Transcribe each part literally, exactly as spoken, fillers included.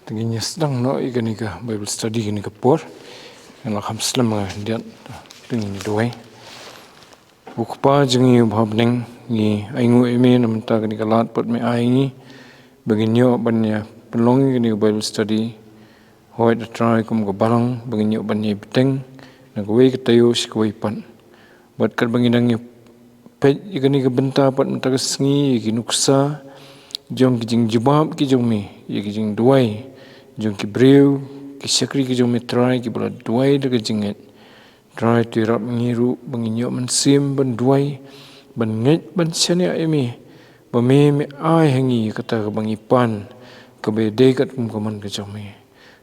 Te ngin ïa sdang noh ïa kane ka Bible study kane ka por. Ngan la kham slem nga diat. Te ngin ïa duwai. Ko Kpa jong ngi uba ha bneng, ngi ainguh ïa me na mynta kane ka lad pat me ai ngi ba ngin ïoh ban ïa pynlong ïa kane ka Bible study. Hooid, A Trai, kum ka balang ba ngin ïoh ban ïa bteng na kawei ka taïew sha kawei pat. Bad katba ngi dang ïa peit ïa kane ka bynta pat mynta ka sngi, ïa ki nuksa jong ki jingjubab ki jong me, ïa ki jingduwai jong ki briew, ki shakri ki jong me Trai, kiba la duwai da ka jingngeit. Trai, to ïarap ngi ruh ba ngin ïoh mynsiem ban duwai, ban ngeit, ban shaniah ïa me, ba me, me ai ha ngi ïa kata kaba ngi pan, kaba ïadei katkum ka mon ka jong me.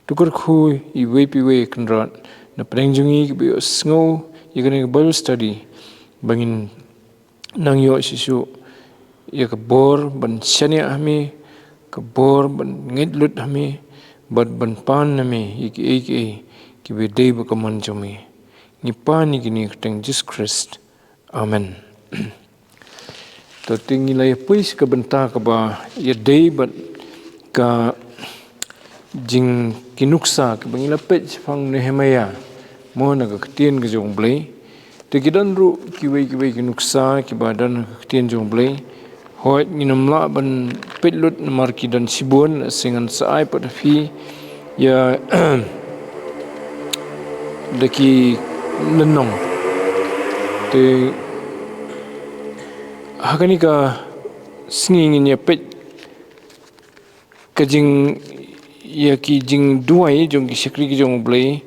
To kyrkhu iwei pa iwei, Kynrad, na pdeng jong ngi kiba ïohsngew ïa kane ka Bible study, ba ngin nang ïoh shisha ïa ka bor ban shaniah ha me, ka bor ban ngeit lut ha me, bad ban pan na me ïa kiei kiei kiba ïadei bad ka mon jong me. Ngi pan ïa kine ha ka kyrteng Jisu Khrist. Amen. To te ngi la ïa poi sha ka bynta kaba ïadei bad ka jing, ki nuksa kaba ngi la peit shaphang Nehemaïah, mo, na ka ktien ka jong U Blei. Te ki don ruh kiwei kiwei ki nuksa kiba don ha ka ktien jong U Blei. Hooid, ngin ym lah ban peit lut namar ki don shibun, sngewbha sa ai pat ha phi ïa da ki lynnong. Te ha kane ka sngi ngin ïa peit ka jing, ïa ki jingduwai jong ki shakri ki jong U Blei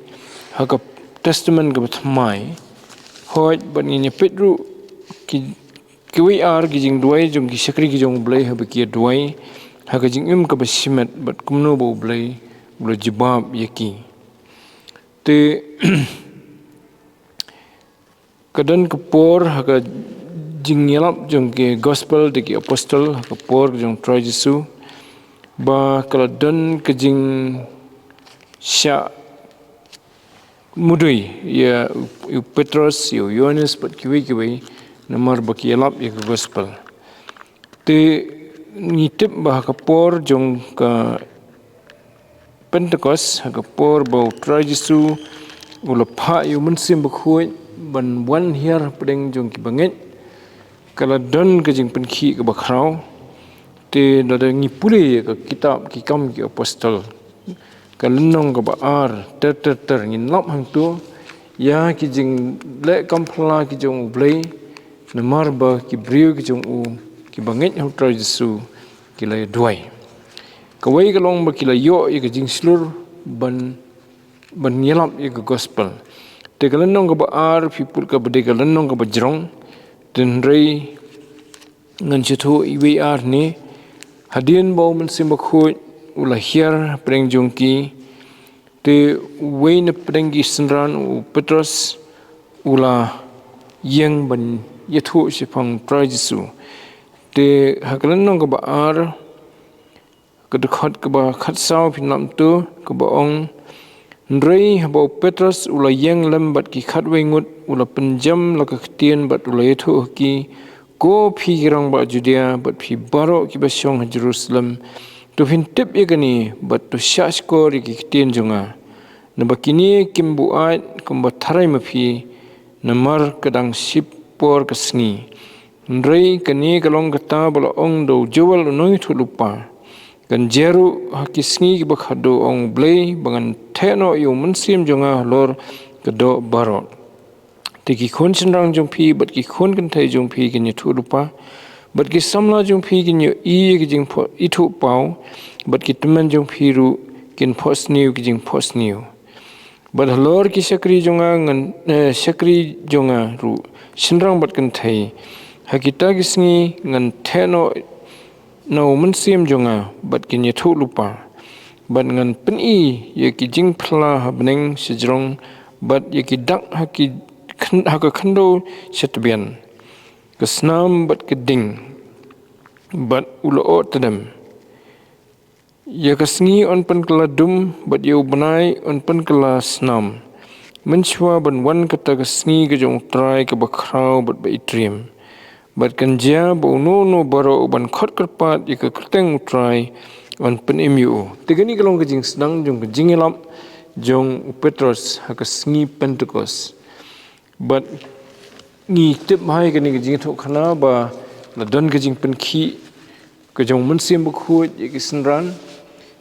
ha ka Testament kaba thymmai. Hooid, bad ngin ïa peit ruh ki, kiwei ar ki jingduwai jong ki shakri ki jong U Blei haba ki ïa duwai ha ka jingim kaba shimet bad kumno ba U Blei u la jubab ïa ki. Te ka don ka por ha ka jingïalap jong ki gospel da ki apostol, ha ka por jong Trai Jisu, ba ka la don ka jingshah mudui ïa u, u Petros, ïa u Ïohannes bad kiwei kiwei, namar ba ki ïalap ïa ka gospel. Te ngi tip ba ha ka por jong ka Pentekost, ha ka por ba U Trai Jisu u la phah ïa U Mynsiem Bakhuid ban wan hiar hapdeng jong ki bangeit, ka la don ka jingpynkhih kaba khraw. Te lada ngi pule ïa ka kitab Ki Kam ki Apostol, ka lynnong kaba ar, ter ter ter, ngin lap hangto ïa ki jingleh kam phylla ki jong U Blei, namar ba ki briew ki jong u, ki bangeit ha U Trai Jisu, ki la ïa duwai. Kawei ka long ba ki la ïoh ïa ka jingshlur ban, ban ïalap ïa ka gospel. Te ka lynnong kaba ar, phi pule, kaba dei ka lynnong kaba jrong. Te hynrei ngan shu thoh iwei ar ne. Hadien ba U Mynsiem Bakhuid u la hiar hapdeng jong ki, te uwei na pdeng ki synran, u Petros, u la ïeng ban ïathuh shaphang Trai Jisu. Te ha ka lynnong kaba ar, ka dkhot kaba khatsaw, phin lap to, kaba ong: Hynrei haba u Petros u la ïeng lem bad ki khatwei ngut, u la pynjem la ka ktien bad u la ïathuh ha ki: Ko phi ki rangbah Judia bad phi baroh kiba shong ha Jerusalem, to phin tip ïa kane bad to shahshkor ïa ki ktien jong nga. Naba kine kim buaid kumba tharai ma phi, namar ka dang shipor ka sngi. Hynrei kane ka long kata ba la ong da u Joel u nongïathuhlypa: Kan jia ruh ha ki sngi kiba khadduh, ong U Blei, ba ngan theh noh ïa U Mynsiem jong nga halor ka doh baroh. Te ki khun shynrang jong phi bad ki khun kynthei jong phi kin ïathuhlypa, bad ki samla jong phi kin ïohi ïa ki jingphoh-, ithuhpaw, bad ki tymmen jong phi ruh kin phohsniew ki jingphohsniew. Bad halor ki shakri jong nga ngan, eh, shakri jong nga ruh, shynrang bad kynthei, ha kita ki sngi ngan theh noh na U Mynsiem jong nga, bad kin ïathuhlypa. Bad ngan pyni ïa ki jingphylla ha bneng shajrong, bad ïa ki dak ha ki khyn-, ha ka khyndew shatbian, ka snam bad ka ding, bad u lyoh tdem. Ïa ka sngi yn pynkylla dum, bad ïa u bnai yn pynkylla snam, mynshuwa ban wan kata ka sngi ka jong U Trai kaba khraw bad ba itriem. Bad kan jia ba uno uno baroh uban khot kyrpad ïa ka kyrteng U Trai, wan pynim ïa u. Te kane ka long ka jingsdang jong ka jingïalap jong u Petros ha ka sngi Pentekost. Bad ngi tip bha ïa kane ka jingïathuhkhana ba la don ka jingpynkhih ka jong u Mynsiem Bakhuid ïa ki synran,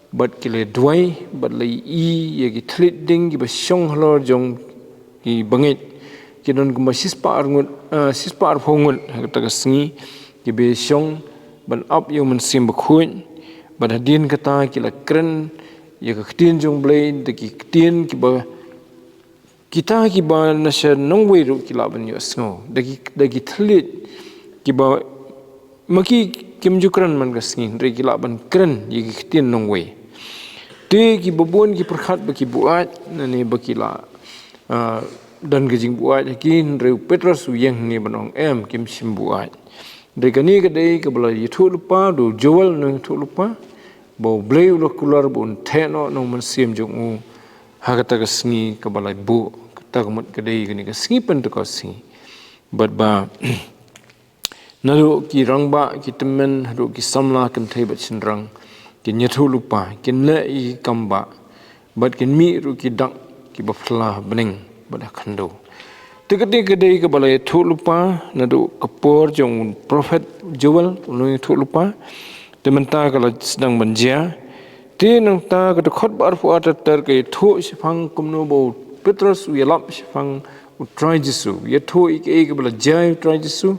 bad ki la duwai, bad la ïohi ïa ki thylliej ding kiba shong halor jong ki bangeit. Ki don kumba shispah arngut, ah, shispah arphew ngut ha kata ka sngi kiba shong ban ap ïa u Mynsiem Bakhuid. Bad hadien kata ki la kren ïa ka ktien jong u Blei da ki ktien kiba kita kiba na sha nongwei ruh ki lah ban ïohsngew. Da ki, da ki thylliej kiba ma ki kim ju kren man ka sngi, hynrei ki lah ban kren ïa ki ktien nongwei. Te kiba bun ki pyrkhat ba ki buaid, nangne ba ki la, ah, don ka jingbuaid ha ki, hynrei u Petros u ïeng hangne ban ong em, kim shym buaid. Hynrei kane ka dei kaba la ïathuhlypa da u Joel u nongïathuhlypa, ba u Blei u la kular ba un theh noh na u Mynsiem jong u ha kata ka sngi kaba la buh, kata ka mut ka dei kane ka sngi Pentekost hi. Bad ba naduh ki rangbah, ki tymmen, haduh ki samla kynthei bad shynrang, kin ïathuhlypa, kin leh ïa ki kam bah, bad kin mih ruh ki dak kiba phylla ha bneng bad ha khyndew. Te kata ka dei kaba la ïathuhlypa naduh ka por jong u prophet Joel u nongïathuhlypa. Te mynta ka la sdang ban jia. Te nangta ka dkhot ba arphew ar ter ter ka ïathuh shaphang kumno ba u Petros u ïalap shaphang u Trai Jisu, ïathuh ïa kaei kaba la jia ïa u Trai Jisu.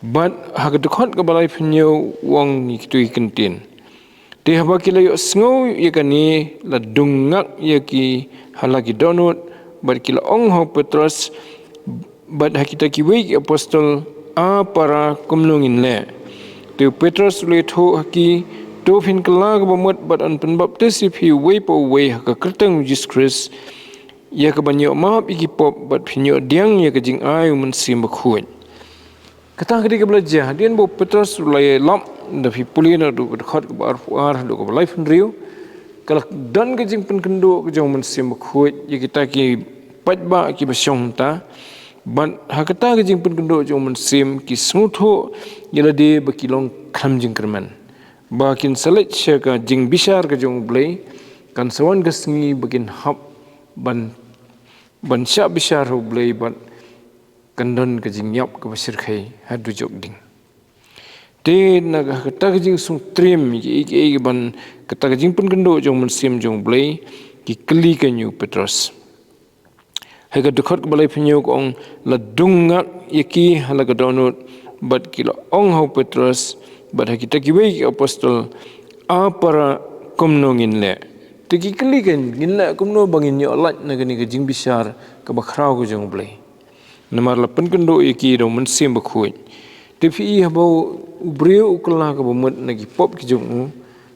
Bad ha ka dkhot kaba laiphew hynñiew u ong ïa kito ki kyntien: Te haba ki la ïohsngew ïa kane, la dung ngak ïa ki ha la ki dohnud, bad ki la ong ha u Petros bad ha kita kiwei ki apostol: A para, kumno ngin leh? Te u Petros u la ïathuh ha ki: To phin kylla kaba mut bad yn pynbaptis ïa phi uwei pa uwei ha ka kyrteng u Jisu Khrist ïa ka ban ïoh map ïa ki pop, bad phin ïoh pdiang ïa ka jingai u Mynsiem Bakhuid. Kata ka dei kaba la jia hadien ba u Petros u la ïalap. Da phi pule naduh ka dkhot kaba arphew ar haduh kaba laiphew hynriew, ka la don ka jingpynkynduh ka jong u Mynsiem Bakhuid ïa kita ki paidbah kiba shong hangta. Bad ha kata ka jingpynkynduh jong u Mynsiem ki sngewthuh ïa lade ba ki long khlem jingkyrmen, ba kin sa leit sha ka jingbishar ka jong u Blei. Kan sa wan ka sngi ba kin hap ban, ban shah bishar ha u Blei, bad kan don ka jingïap kaba shyrkhei ha dujok ding. Te na kata ka jingsngewtriem ïa kiei kiei ban kata ka jingpynkynduh jong u Mynsiem jong u Blei, ki kylli keiñ ïa u Petros. Ha ka dkhot kaba laiphew hynñiew ka ong: La dung ngak ïa ki ha la ka dohnud, bad ki la ong ha u Petros bad ha kita kiwei ki apostol: A para, kumno ngin leh? Te ki kylli keiñ, ngin leh kumno ba ngin ïoh lait na kane ka jingbishar kaba khraw ka jong u Blei? Namar la pynkynduh ïa ki da u Mynsiem Bakhuid. Te phi i, haba u briew u kylla kaba mut na ki pop ki jong u,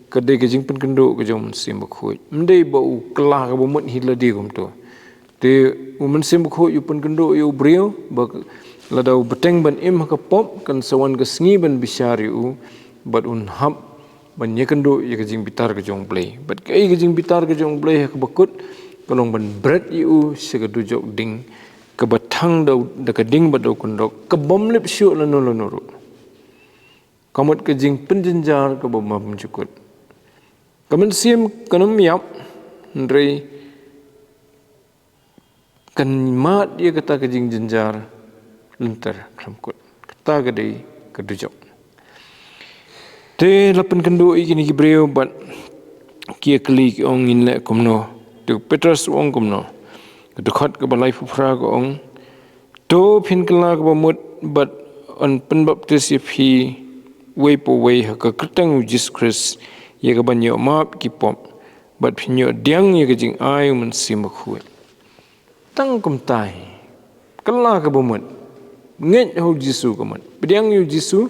ka dei ka jingpynkynduh ka jong u Mynsiem Bakhuid. Ym dei ba u kylla kaba mut hi lade kumto. Te u Mynsiem Bakhuid u pynkynduh ïa u briew ba lada u bteng ban im ha ka pop, kan sa wan ka sngi ban bishar ïa u, bad un hap ban ïakynduh ïa ka jingbitar ka jong u Blei. Bad kaei ka jingbitar ka jong u Blei ha kaba kut? Ka long ban bret ïa u sha ka dujok ding kaba thang da u, da ka ding bad da u kyndok, ka bym lip shuh lano lano ruh. Ka mut ka jingpynjynjar kaba bym ju kut. Ka mynsiem kan ym ïap, hynrei kan mad ïa kata ka jingjynjar lynter khlem kut. Kata ka dei ka dujok. Te la pynkynduh ïa kine ki briew bad ki ïakylli, ki ong: Ngin leh kumno? Te u Petros u ong kumno? Ka dkhot kaba laiphew phra ka ong: To phin kylla kaba mut bad yn pynbaptis ïa phi uwei pa uwei ha ka kyrteng u Jisu Khrist ïa ka ban ïoh map ki pop, bad phin ïoh pdiang ïa ka jingai u Mynsiem Bakhuid. Tang kumta hi. Kylla kaba mut. Ngeit ha u Jisu ka mut. Pdiang ïa u Jisu,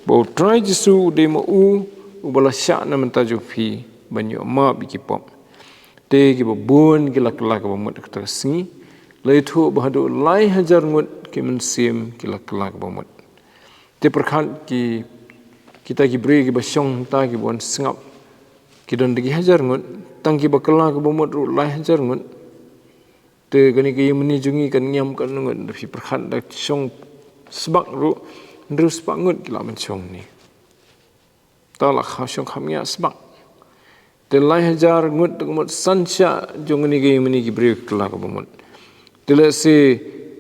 ba u Trai Jisu u dei ma u uba la shah na bynta jong phi ban ïoh map ïa ki pop. Te kiba bun ki la kylla kaba mut ha kata ka sngi. La ïathuh ba haduh lai hajar ngut ki mynsiem ki la kylla kaba mut. Te pyrkhat ki, kita ki briew kiba shong hangta kiba wan sngap, ki don da ki hajar ngut, tang kiba kylla kaba mut ruh lai hajar ngut. Te kane ka ïing mane jong ngi kan ngiam katno ngut? Da phi pyrkhat, da shong sbak ruh, hynriew spah ngut ki lah ban shong hangne. Ta lah kha shong kham ngiah sbak. Te lai hajar ngut te ka mut san shah jong kine ki mane ki briew kylla kaba mut. Te lehse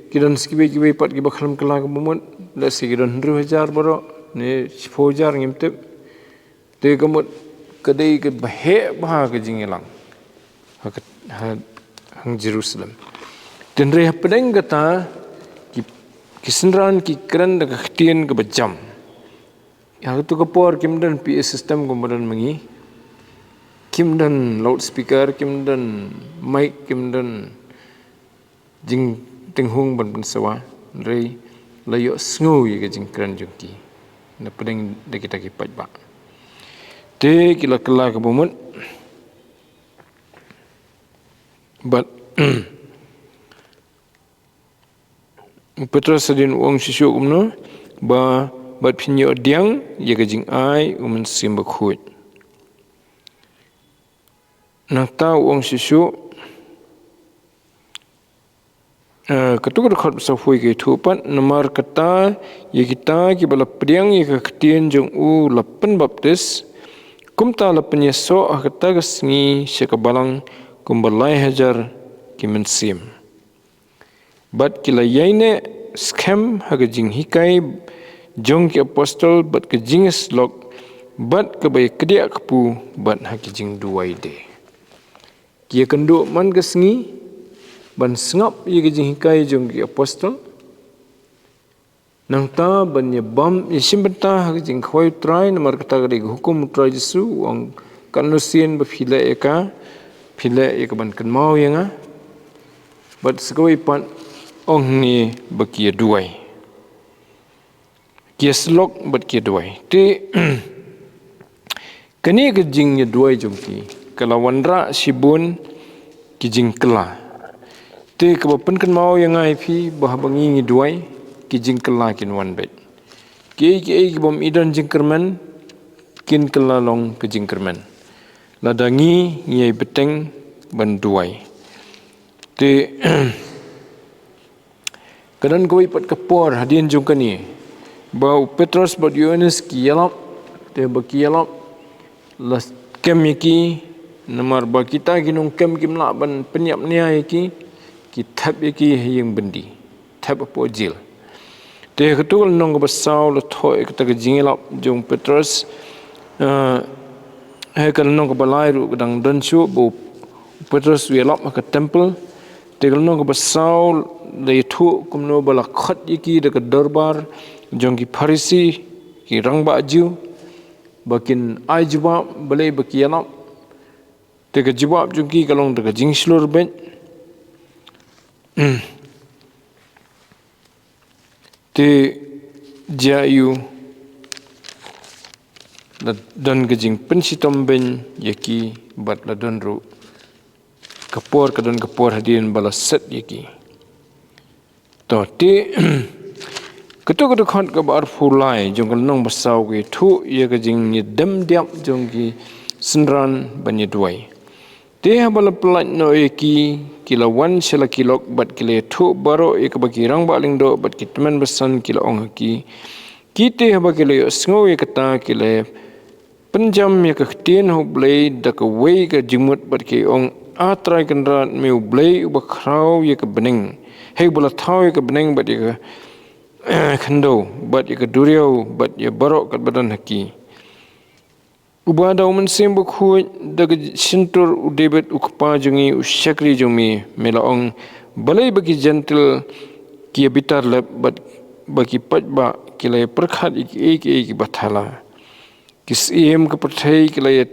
ki don sa kiwei kiwei pat kiba khlem kylla kaba mut. Lehse ki don hynriew hajar baroh ne shiphew hajar ngim tip. Te ka mut ka dei kaba heh bha ka jingïalang ha ka, ha, hang Jerusalem. Te hynrei hapdeng kata ki, ki synran ki kren da ka ktien kaba jam. Ha katu ka por kim don P A system kumba don mynne. Kim don loudspeaker, kim don mic, kim don jingtynghung ban pynsawa. Hynrei la ïohsngew ïa ka jingkren jong ki na pdeng da kita ki paidbah. Te ki la kylla kaba mut. Bad u Petros hadien u ong shuh shuh kumno, ba bad phin ïoh pdiang ïa ka jingai u Mynsiem Bakhuid. Nangta u ong shuh shuh, eh, katu ka dkhot ba sawphew ka ïathuh pat, namar kata ïa kita kiba la pdiang ïa ka ktien jong u la pynbaptis, kumta la pynïasoh ha kata ka sngi sha ka balang kumba lai hajar ki mynsiem. Bad ki la ïaineh skhem ha ka jinghikai jong ki apostol bad ka jingïasyllok bad kaba ïakdiah kpu bad ha ki jingduwai de. Ki ïakynduh man ka sngi ban sngap ïa ka jinghikai jong ki apostol. Nangta ban ïabam ïashim bynta ha ka jingkhawai u Trai, namar kata ka dei ka hukum u Trai Jisu, u ong katno sien ba phi leh ïa ka, phi leh ïa ka ban kynmaw ïa nga. Bad sa kawei pat ong hangne ba ki ïaduwai. Ki ïasyllok bad ki ïaduwai. Te kane ka jingïaduwai jong ki ka la wanrah shibun ki jingkylla. Te kaba pynkynmaw ïa nga ïa phi ba haba ngi ngi duwai ki jingkylla kin wan beit. Kiei kiei kibym i don jingkyrmen kin kylla long ka jingkyrmen lada ngi ngi ïai bteng ban duwai. Te ka don kawei pat ka por hadien jong kane ba u Petros bad u Ïohannes ki ïalap, te ba ki ïalap la kem ïa ki, namar ba kita ki nongkem kim lah ban pynïap nia ïa ki, ki thep ïa ki ha ïing byndi, thep hapoh jil. Te ha katu ka lynnong kaba saw la thoh ïa kata ka jingïalap jong u Petros, eh, ha ka lynnong kaba lai ruh ka dang don shuh ba u Petros u ïalap ha ka temple. Te ka lynnong kaba saw la ïathuh kumno ba la khot ïa ki da ka dorbar jong ki Pharisi, ki rangbah Jiw, ba kin ai jubab balei ba ki ïalap. Te ka jubab jong ki ka long da ka jingshlur beit. Te jia ïa u la don ka jingpynshitom beiñ ïa ki bad la don ruh ka por, ka don ka por hadien ba la set ïa ki. To te katu ka dkhot kaba arphew lai jong ka lynnong ba saw ka ïathuh ïa ka jingïadem diap jong ki synran ban ïaduwai. Te haba la pyllait noh ïa ki, ki la wan sha la ki lok bad ki la ïathuh baroh ïa kaba ki rangbah lyngdoh bad ki tymmen basan ki la ong ha ki. Ki te haba ki la ïohsngew ïa kata ki la pynjam ïa ka ktien ha U Blei da kawei ka jingmut bad ki ong, A Trai Kynrad, me U Blei uba khraw ïa ka bneng, hei uba la thaw ïa ka bneng bad ïa ka khyndew bad ïa ka duriaw bad ïa baroh katba don ha ki. Uba da U Mynsiem Bakhuid da ka shyntur u Dabid u kpa jong ngi u shakri jong me, me la ong, balei ba ki Jentil ki ïa bitar lep bad ba ki paidbah ki la ïa pyrkhat ïa kiei kiei kiba thala. Ki syiem ka pyrthei ki la ïa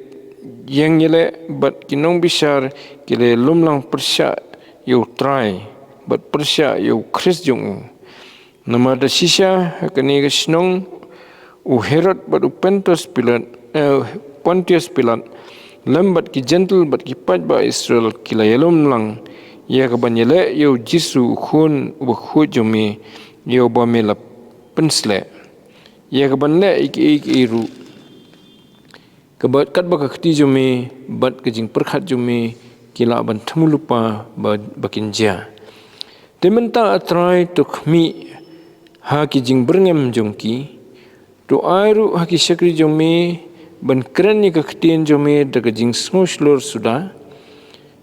ïeng ïaleh bad ki nongbishar ki la ïa lumlang pyrshah ïa U Trai bad pyrshah ïa U Khrist jong u. Namar da shisha ha kane ka shnong u Herod bad u Pontius Pilat, eh, Pontius Pilat, lem bad ki Jentil bad ki paidbah Israel ki la ïalum lang ïa ka ban ïaleh ïa U Jisu U Khun uba khuid jong me, ïa uba me la pynsleh, ïa ka ban leh ïa kiei kiei ruh kaba katba ka kti jong me bad ka jingpyrkhat jong me ki lah ban thmu lypa ba, ba kin jia. Te mynta, A Trai, to khmih ha ki jingbyrngem jong ki, to ai ruh ha ki shakri jong me ban kren ïa ka ktien jong me da ka jingsngewshlur suda,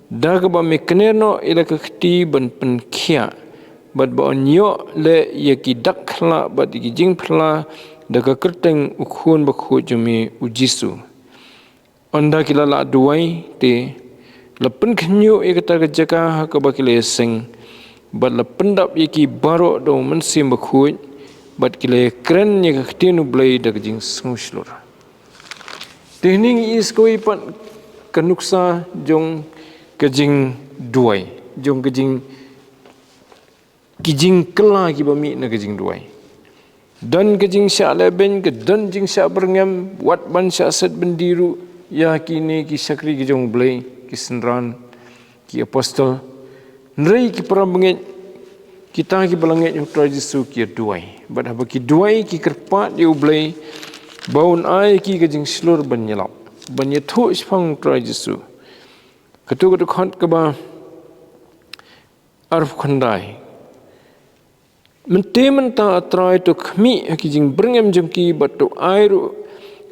da kaba me kner noh ïa la ka kti ban pynkhiah, bad ba yn ïoh leh ïa ki dak khyllah bad ïa ki jingphylla da ka kyrteng u Khun Bakhuid jong me u Jisu. Ynda ki la lah duwai te, la pynkhynñiuh ïa kata ka jaka ha kaba ki la ïaseng, bad la pyndap ïa ki baroh da u Mynsiem Bakhuid, bad ki la ïakren ïa ka ktien U Blei da ka jingsngewshlur. Te hangne ngi ïohi sa kawei pat ka nuksa jong ka jingduwai, jong ka jing, ki jingkylla kiba mih na ka jingduwai. Don ka jingshah lehbeiñ, ka don jingshah byrngem, wat ban shah set byndi ruh ïa kine ki shakri ki jong U Blei, ki synran, ki apostol. Hynrei ki para bangeit, kita kiba la ngeit ha u Trai Jisu ki ïa duwai. Bad haba ki duwai ki kyrpad ïa U Blei ba un ai ki ka jingshlur ban ïalap, ban ïathuh shaphang u Trai Jisu. Katto ka dkhot kaba arphew khyndai. Mynta mynta, A Trai, to khmih ha ki jingbyrngem jong ki, bad to ai ruh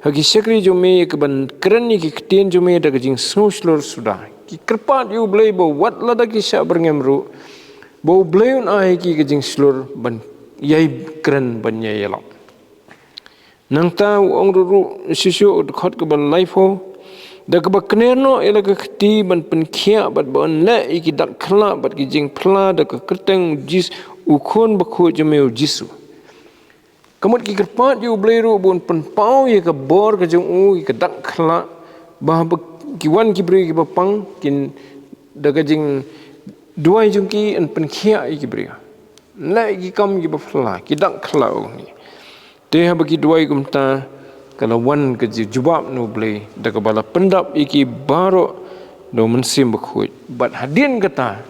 ha ki shakri jong me ïa kaban kren ïa ki ktien jong me da ka jingsngewshlur suda. Ki kyrpad ïa U Blei ba wat lada ki shah byrngem ruh, ba U Blei un ai ki ka jingshlur ban ïai kren, ban ïai ïalap. Nangta u ong ruh ruh shisha ha ka dkhot kaba laiphew, da kaba kner noh ïa la ka kti ban pynkhiah, bad ba yn leh ïa ki dak khyllah bad ki jingphylla da ka kyrteng u Jis, u Khun Bakhuid jong me u Jisu. Ka mut ki kyrpad ïa U Blei ruh ba un pynpaw ïa ka bor ka jong u, ïa ka dak khyllah, ba haba ki wan ki briew kiba pang, kin da ka jingduwai jong ki yn pynkhiah ïa ki briew. Leh ki kam kiba phylla, ki dak khyllah, u ong. Te haba ki duwai kumta, ka la wan ka jubab na U Blei, da kaba la pyndap ïa ki baroh da u Mynsiem Bakhuid. Bad hadien kata,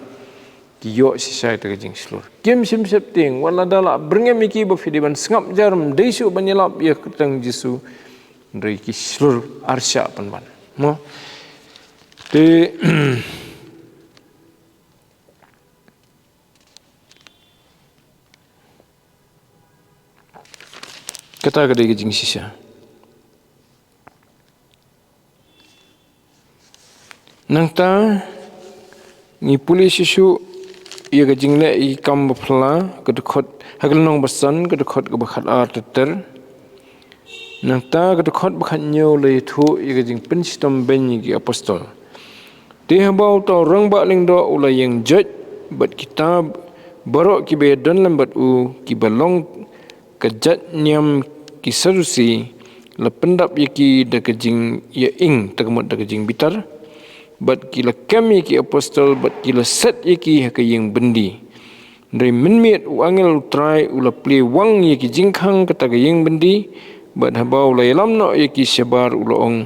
ki ïoh shisha ïa ka jingshlur. Kim shym sheptieng, wat lada la byrngem ïa ki ba phi dei ban sngap jar, ym dei shuh ban ïalap ïa ka kyrteng Jisu, hynrei ki shlur arshah pynban. Mo? Te, kata ka dei ka jingshisha. Nangta, ngi pule shisha ïa ka jingleh ïa ki kam ba phylla, ka dkhot, ha ka lynnong ba san, ka dkhot kaba khatar ter ter. Nangta ka dkhot ba khathynñiew la ïathuh ïa ka jingpynshitom beiñ ïa ki apostol. Te haba uta u rangbah lyngdoh u la ïeng joit bad kita baroh kiba ïadon lem bad u, kiba long ka jait niam ki Sadusi, la pyndap ïa ki da ka jingïaing, te ka mut da ka jingbitar, bad ki la kem ïa ki apostol, bad ki la set ïa ki ha ka ïing byndi. Hynrei mynmiet u angel u Trai u la plie wang ïa ki jingkhang kata ka ïing byndi, bad haba u la ïalam noh ïa ki shabar u la ong,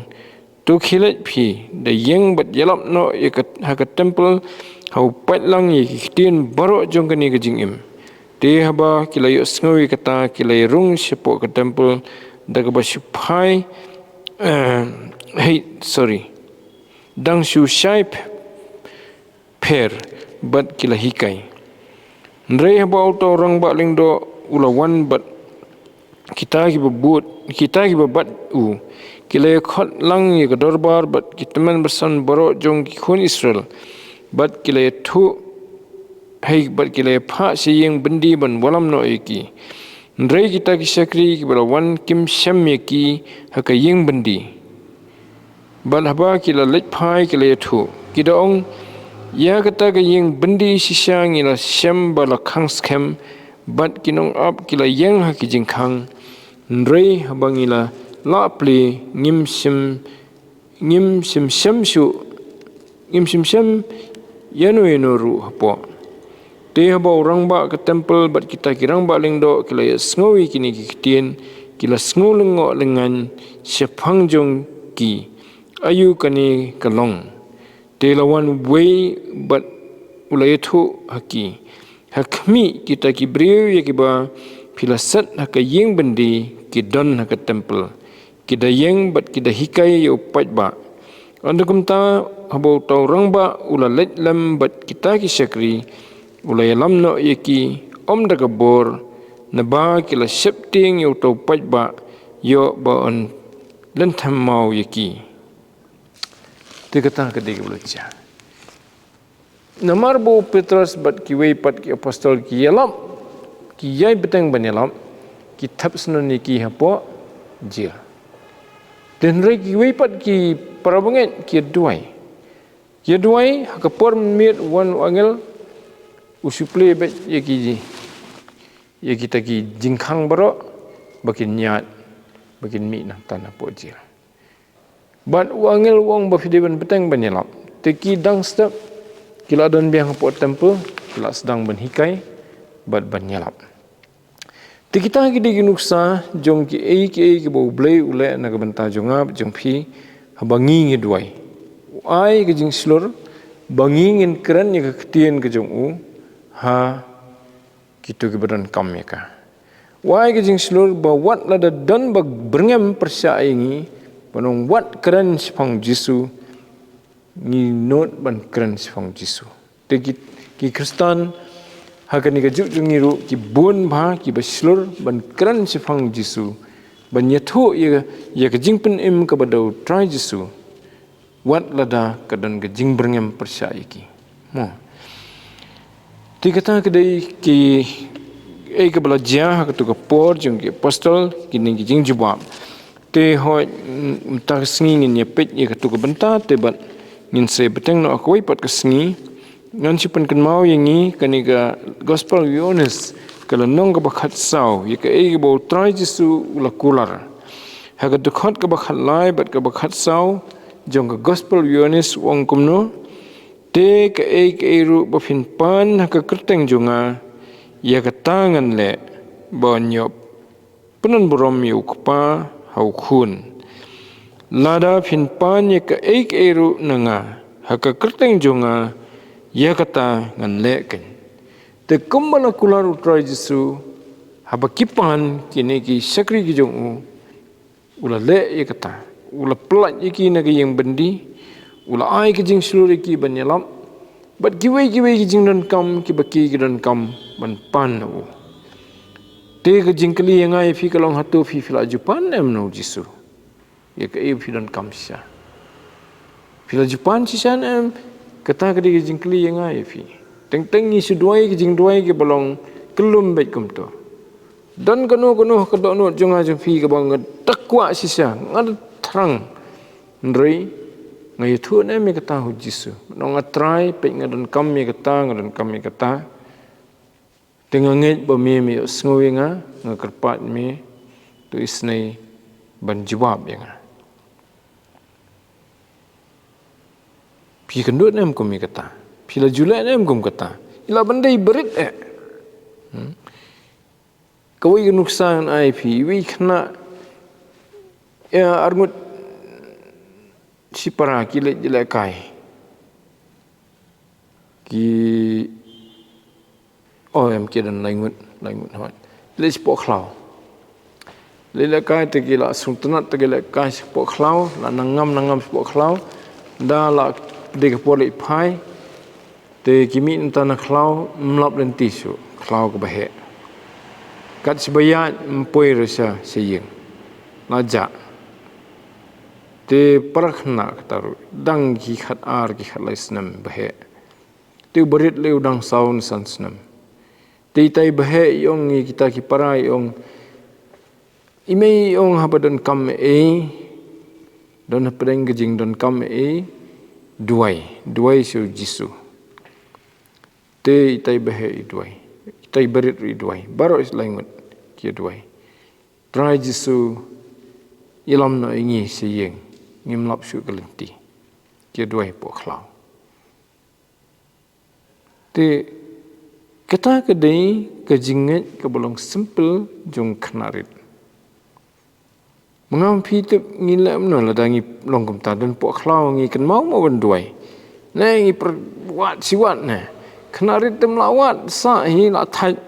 to khie leit phi, da ïeng bad ïalap noh ïa ka, ha ka templ, ha u paidlang ïa ki ktien baroh jong kane ka jingim. Te haba ki la ïohsngew ïa kata ki la ïarung shapoh ka templ, da kaba shu phai, eh, hei, sorry. Dang shu shai ph-, pher, bad ki la hikai. Hynrei haba uta u rangbah lyngdoh u la wan bad kita kiba bud, kita kiba bad u, ki la ïakhot lang ïa ka dorbar bad ki tymmen basan baroh jong ki khun Israel, bad ki la ïathuh, hei, bad ki la ïaphah sha ïing byndi ban wallam noh ïa ki. Hynrei kita ki shakri kiba la wan kim shem ïa ki ha ka ïing byndi. Bad haba ki la leit phai ki la ïathuh, ki da ong, ïa kata ka ïing byndi shisha ngi la shem ba la khang skhem, bad ki nongap ki la ïeng ha ki jingkhang. Hynrei haba ngi la lah plie, ngim shym, ngim shym shem shuh, ngim shym shem ïano ïano ruh hapoh. Te haba u rangbah ka templ bad kita ki rangbah lyngdoh ki la ïohsngew ïa kine ki ktien, ki la sngew lyngngoh lyngngan shaphang jong ki, aïu kane ka long. Te la wan uwei bad u la ïathuh ha ki, ha khmih, kita ki briew ïa kiba phi la set ha ka ïing byndi ki don ha ka templ. Ki da ïeng bad ki da hikai ïa u paidbah. Hynda kumta, haba uta u rangbah u la leit lem bad kita ki shakri, u la ïalam noh ïa ki, ym da ka bor, naba ki la sheptieng ïa uta u paidbah, ïoh ba yn lynthem maw ïa ki. Te kata ka dei ka ba la jia. Namar ba u Petros bad kiwei pat ki apostol ki ïalap, ki ïai bteng ban ïalap, ki thep syndon ïa ki hapoh jel. Te hynrei kiwei pat ki para bangeit ki ïa duwai. Ki ïa duwai, ha ka por mynmiet u wan u angel, u shu plie beit ïa ki, ïa kita ki jingkhang baroh, ba kin ïaid, ba kin mih nangta hapoh jel. Bad u angel u ong ba phi dei ban bteng ban ïalap. Te ki dang step, ki la don biang hapoh temple, ki la sdang ban hikai, bad ban ïalap. Te kita ki dei ki nuksa, jong kiei kiei kiba U Blei u leh na ka bynta jong nga, jong phi, haba ngi ngi duwai. U ai ka jingshlur, ba ngi ngin kren ïa ka ktien ka jong u, ha kito kiba donkam ïa ka. U ai ka jingshlur ba wat lada don ba byrngem pyrshah ïa ngi, ban ong wat kren shaphang Jisu, ngi nud ban kren shaphang Jisu. Te ki, ki Khristan, ha kane ka juk jong ngi ruh, ki bun bha, kiba shlur, ban kren shaphang Jisu, ban ïathuh ïa, ïa ka jingpynim kaba da U Trai Jisu. Wat lada ka don ka jingbyrngem pyrshah ïa ki. Mo. Te kata ka dei kiei kiba la jia ha kato ka por jong ki apostol, kine ki jingjubab. Te hooid, mm, mynta ka sngi ngin ïa peit ïa kato ka bynta, te bad ngin sa bteng noh ha kawei pat ka sngi. Ngan shu pynkynmaw ïa ngi kane ka Gospel Ïoannis, ka lynnong kaba khatsaw, ïa kaei kaba U Trai Jisu u la kular. Ha ka dkhot kaba khatlai bad kaba khatsaw jong ka Gospel Ïoannis u ong kumno: Te kaei kaei ruh ba phin pan ha ka kyrteng jong nga, ïa kata ngan leh, ban ïoh pynburom ïa U Kpa ha U Khun. Lada phin pan ïa kaei kaei ruh na nga ha ka kyrteng jong nga, ïa kata ngan leh keiñ. Te kumba la kular U Trai Jisu, haba ki pan kine ki shakri ki jong u, u la leh ïa kata, u la pyllait ïa ki na ka ïing byndi, u la ai ka jingshlur ïa ki ban ïalap, bad kiwei kiwei ki jingdonkam, kiba ki ki donkam ban pan na u. Te ka jingkylli ïa nga ïa phi ka long, hato phi phi la ju pan em na U Jisu? Ïa kaei ba phi donkam shisha. Phi la ju pan shisha ne em? Kata ka dei ka jingkylli ïa nga ïa phi. Teng teng ngi shu duwai ka jingduwai kiba long kyllum beit kumto. Don kano kano ka dohnud jong nga jong phi kaba nga da kwah shisha, nga da thrang. Hynrei nga ïathuh ne em ïa kata ha U Jisu? Nga ong, A Trai, peit nga donkam ïa kata, nga donkam ïa kata. Te nga ngeit ba me me ïohsngew ïa nga, nga kyrpad me, to isynei ban jubab ïa nga. Phi kynduh ne em kum ïa kata? Phi la ju leh ne em kum kata? I la ban dei barit eh. Hmm? Kawei ka nuksa ngan ai phi, iwei i khynnah, ïa, arngut shipara ki leit ïalehkai. Ki, oh, em, ki don lai ngut, lai ngut hooid. Leit shapoh khlaw. Leit ïalehkai te ki la sngewtynnat te ki lehkai shapoh khlaw, la nang ngam nang ngam shapoh khlaw. Da la dei ka por leit phai. Te ki mih nangta na khlaw, ym lap lynti shuh, khlaw kaba heh. Kat shaba ïaid ym poi ruh sha, sha ïing. La jah. Te para khynnah kata ruh dang ki khatar ki khatlai snem ba heh. Te u barit lei u dang saw ne san snem. Te itai ba heh i ong ïa kita ki para, i ong, i mei, i ong, haba donkam ei, don hapdeng ka jingdonkam ei, duwai, duwai sha u Jisu. Te itai ba heh i duwai, itai barit ruh i duwai, baroh i lai ngut ki ïa duwai. Trai Jisu, ïalam noh ïa ngi sha ïing, ngim lap shuh ka lynti. Ki ïa duwai hapoh khlaw. Te kata ka dei ka jingngeit kaba long simple jong khynnah rit. Ma nga ma phi tip ngi leh kumno lada ngi long kumta, don hapoh khlaw ngi kynmaw mo ban duwai? Ne ngi pyrwad shi wad ne? Khynnah rit te ym lah wad, sah hi lah thait.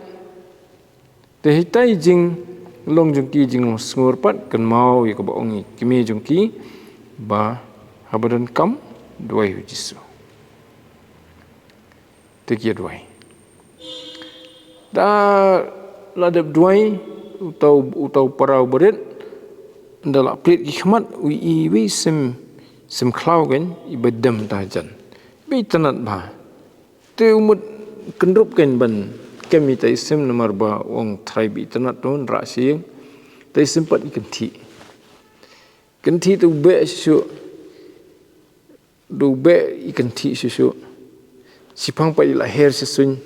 Te hitai jinglong jong ki, jinglong sngur pat, kynmaw ïa kaba ong i kmie jong ki ba haba donkam, duwai ïa u Jisu. Te ki ïa duwai. Da la dep duwai, uta u, uta u para u barit, Ynda la plie ki khmat u i wei sim, sim khlaw kan, i ba dem ta jan. Ba itynnad bha. Te u mut kyndrup kan ban kem ita i sim namar ba u ong Trai ba itynnad to, nrah sha ïing. Ita i sim pat i kynthih. Kynthih te u beh shuh. Da u beh i kynthih shuh shuh. Shiphang pat i la her sha suiñ.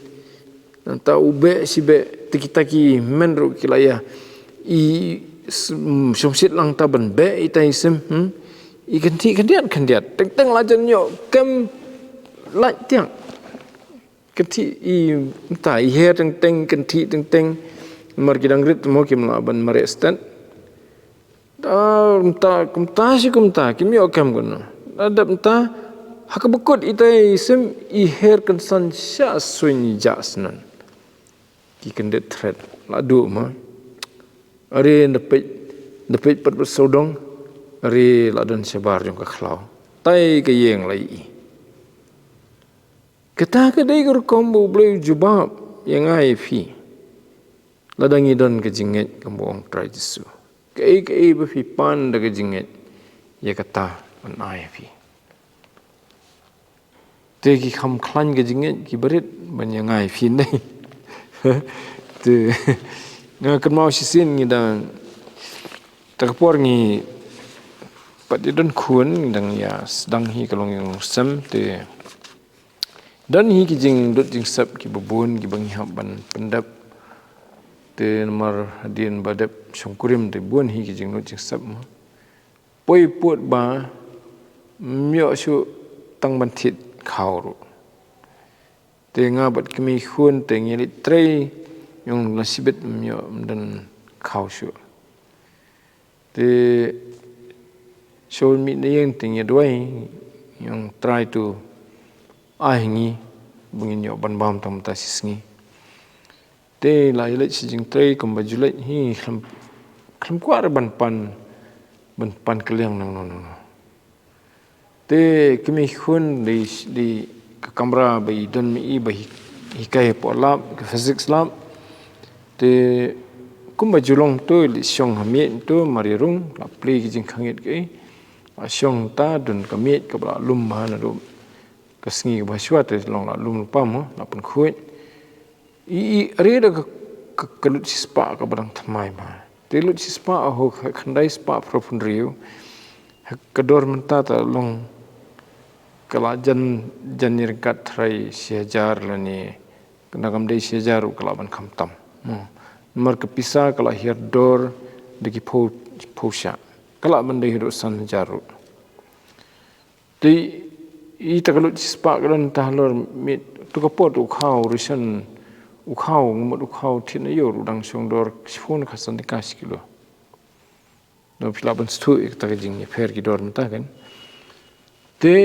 Nangta u beh shi beh, te kita ki men ruh ki la ïa i s-, mm, shongshit lang ta ban beh ita i sim, hmm? I kynthih khyndiat khyndiat. Teng teng la jan ïoh kem lait tiang. Kynthih i mynta i her teng teng, kynthih teng teng. Mar ki dang rit mo kim lah ban mareh stet. Da mynta, kumta shi kumta, kim ïoh kem kano. Da dep mynta, ha kaba kut ita i sim i her kynsan sha suiñ i jah snan. Ki kyndit thret, la duh ma. Are nda peit, nda peit pat pat sawdong, are la don shabar jong ka khlaw. Tai ka ïeng la i. Kata ka dei ka rukom ba U Blei u jubab ïa nga ïa phi. Lada ngi don ka jingngeit kumba ong Trai Jisu. Kaei kaei ba phi pan da ka jingngeit, ïa kata yn ai ïa phi. Te ki kham khlaiñ ka jingngeit ki barit ban ïa nga ïa phi ne. Te nga kynmaw shisien ngi dang, ta ka por ngi pat ïa don khun, ngi dang ïa sdang hi ka longïing longsem te. Don hi ki jinglut jingsep kiba bun kiba ngi hap ban pyndep. Te namar hadien ba dep shongkurim te bun hi ki jinglut jingsep mo. Poi pud ba ym ïoh shuh tang ban thied khaw ruh. Te nga bad kmie khun te ngi leit trei, ïong la shibit ym ïoh, ym don khaw shuh. Te shu mih na ïing te ngi duwai, ïong Trai to ai ngi ba ngin ïoh ban bam tang mynta shi sngi. Te la ïaleit shi jingtrei kumba ju leit hi, khlem, khlem kwah re ban pan, ban pan kylliang nangno nangno. Te kmie khun dei, dei ka kamra ba i don ma i ba hi, hikai hapoh lab, ka physics lab. Te kumba ju long to, i leit shong ha miej to, mar ïa rung, la plie ki jingkhangit kaei. La shong ta, don ka miej kaba la lum bha naduh ka sngi kaba shuwa te long la lum lypa mo, la pynkhuid. I, i, are da ka, ka, ka lut shispah kaba dang thymmai bha. Te lut shispah ho ka khyndai spah phraphew hynriew. Ha ka dor mynta ta long ka la jan, jan ïa ryngkat trai shi hajar lane. Ka na kam dei shi hajar ruh ka la ban khamtam. Hmm. Namar ka pisa ka la hiar dor da ki phew, phew shah. Ka la ban dei haduh san hajar ruh. Te ita ka lut shispah ka don ta halor miej, tu ka pot u khaw, ration u khaw, nga mut u khaw thied na ïor u dang shong dor shiphew ne khatsan tyngka shi kilo. Nangno phi lah ban sngewthuh ïa kata ka jingïapher ki dor mynta kan. Te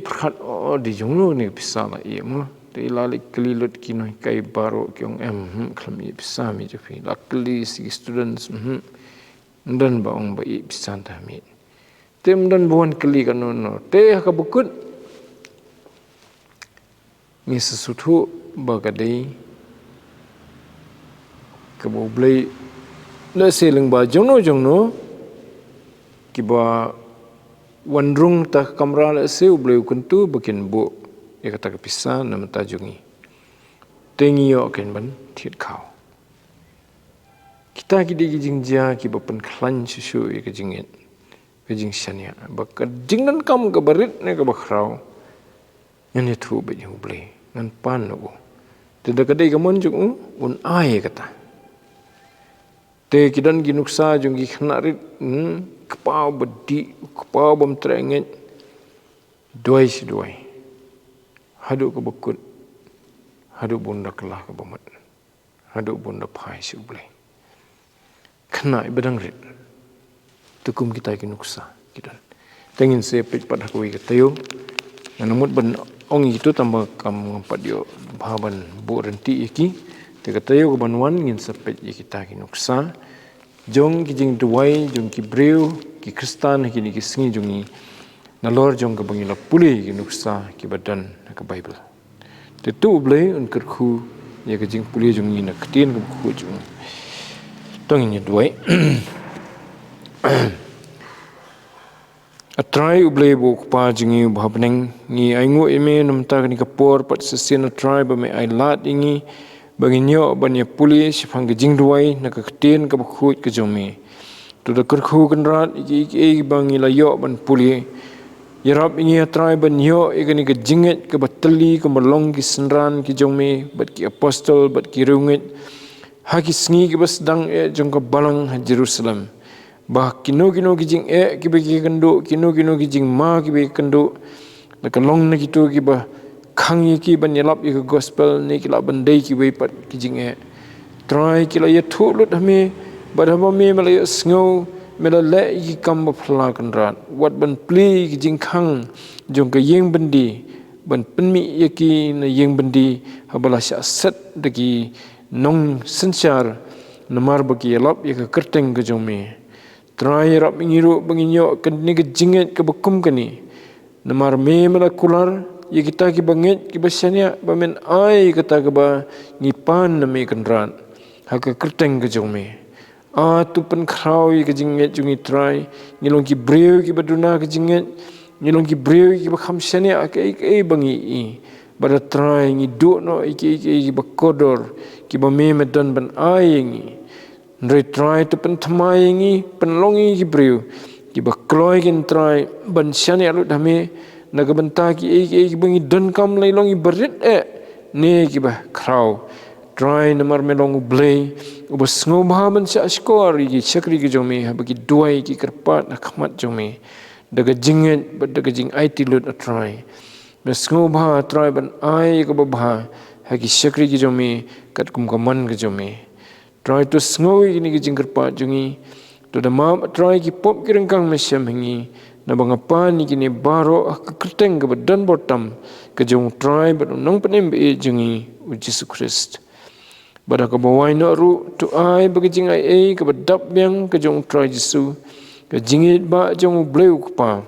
pyrkhat, o, dei jong no ne ka pisa la ïeh mo. Te la leit kylli lut ki nonghikai baroh ki ong em, hmm, khlem ïeh pisa miej jong phi. La kylli shi ki students, hmm. Ym don ba ong ba ïeh pisa ta miej. Te ym don ba wan kylli kano kano. Te ha kaba kut ngi sa sngewthuh ba ka dei kaba U Blei, lehse lyngba jongno jongno kiba wan rung ta ka kamra, lehse U Blei u kyntu ba kin buh ïa kata ka pisa na bynta jong ngi. Te ngi ïoh kin ban thied khaw. Kita ki dei ki jingjia kiba pynkhlaiñ shuh shuh ïa ka jingngeit, ka jingshaniah. Ba ka jingdonkam kaba rit ne kaba khraw, ngan ïathuh beit ïa U Blei, ngan pan na u. Te da ka dei ka mon jong u, un ai ïa kata. Te ki don ki nuksa jong ki khynnah rit, hmm, kpaw ba dih, kpaw bym treh ngeit. Duwai shi duwai. Haduh kaba kut, haduh bun da kylla kaba mut. Haduh bun da phai sha U Blei. Khynnah iba dang rit. Te kum kita ki nuksa ki don. Te ngin sa peit pat ha kawei ka taïew. Ngan mut ban ong ïa kito tang ba kam ngam pat ïoh bha ban buh ryntih ïa ki. Te ka taïew kaban wan ngin sa peit ïa kita ki nuksa jong ki jingduwai jong ki briew, ki Khristan ha kine ki sngi jong ngi. Nalor jong kaba ngi la pule ki nuksa kiba don ha ka Baibl. Te to U Blei un kyrkhu ïa ka jingpule jong ngi na ka ktien kaba khuid jong u. To ngin ïa duwai. A Trai U Blei bad U Kpa jong ngi uba ha bneng, ngi ainguh ïa me namar kane ka por pat shisien, A Trai, ba me ai lad ïa ngi ba ngin ïoh ban ïa pule shaphang ka jingduwai na ka ktien kaba khuid ka jong me. To da kyrkhu, Kynrad, ïa kiei kiei ba ngi la ïoh ban pule, ïarap ïa ngi, A Trai, ban ïoh ïa kane ka jingngeit kaba teli kumba long ki synran ki jong me bad ki apostol bad ki riewngeit ha ki sngi kiba sdang eh jong ka balang ha Jerusalem, ba kino kino ki jingeh kiba ki kynduh, kino kino ki jingma kiba ki kynduh, la ka long na kito kiba khang ïa ki ban ïalap ïa ka gospel, ne ki lah ban dei kiwei pat ki jingeh, Trai, ki la ïathuh lut ha me. Bad haba me, me la ïohsngew, me la leh ïa ki kam ba phylla, Kynrad, wat ban plie ïa ki jingkhang jong ka ïing byndi ban pynmih ïa ki na ïing byndi haba la shah set da ki nongsynshar, namar ba ki ïalap ïa ka kyrteng ka jong me. Trai, ïarap ïa ngi ruh ba ngin ïoh kane ka jingngeit kaba kum kane, namar me, me la kular ïa kita kiba ngeit, kiba shaniah, ba men ai ïa kata kaba ngi pan na me, Kynrad, ha ka kyrteng ka jong me. A, to pynkhraw ïa ka jingngeit jong ngi, Trai. Ngi long ki briew kiba duna ka jingngeit, ngi long ki briew kiba kham shaniah ha kaei kaei ba ngi ïohi. Bad, A Trai, ngi duh noh ïa kiei kiei kiba kordor kiba me, me don ban ai ïa ngi. Hynrei, Trai, to pynthymmai ïa ngi, pynlong ïa ngi ki briew kiba kloi, Kynrad, ban shaniah lut ha me na ka bynta kiei kiei kiba ngi donkam, la ki long kiba rit eh ne kiba khraw, Trai, namar me long U Blei uba sngewbha ban shah shkor ïa ki shakri ki jong me haba ki duwai, ki kyrpad ha khmat jong me da ka jingngeit bad da ka jingaiti lut, A Trai. Me sngewbha, Trai, ban ai ïa kaba bha ha ki shakri ki jong me katkum ka mon ka jong me. Trai, to sngew ïa kine ki jingkyrpad jong ngi. To da map, A Trai, ki pop ki ryngkang me shem ha ngi, naba nga pan ïa kine baroh ha ka kyrteng kaba don bor tam ka jong U Trai bad U Nongpynim ba ïeit jong ngi, U Jisu Khrist. Bad ha kaba wai noh ruh, to ai ba ka jingai ei kaba dap biang ka jong U Trai Jisu, ka jingïeit ba jong U Blei U Kpa,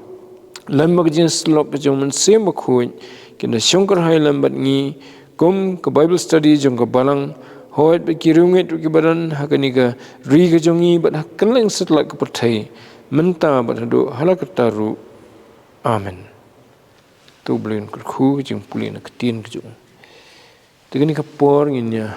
lem bad ka jingsyllok ka jong U Mynsiem Bakhuid, kin da shongkyrhai lem bad ngi, kum ka Bible study jong ka balang, hooid bad ki riewngeit ruh kiba don ha kane ka ri ka jong ngi bad ha kylleng satlak ka pyrthei, mynta bad haduh hala karta ruh. Amen. To, U Blei un kyrkhu ka jingpule na ka ktien ka jong u. Te kane ka por ngin ïa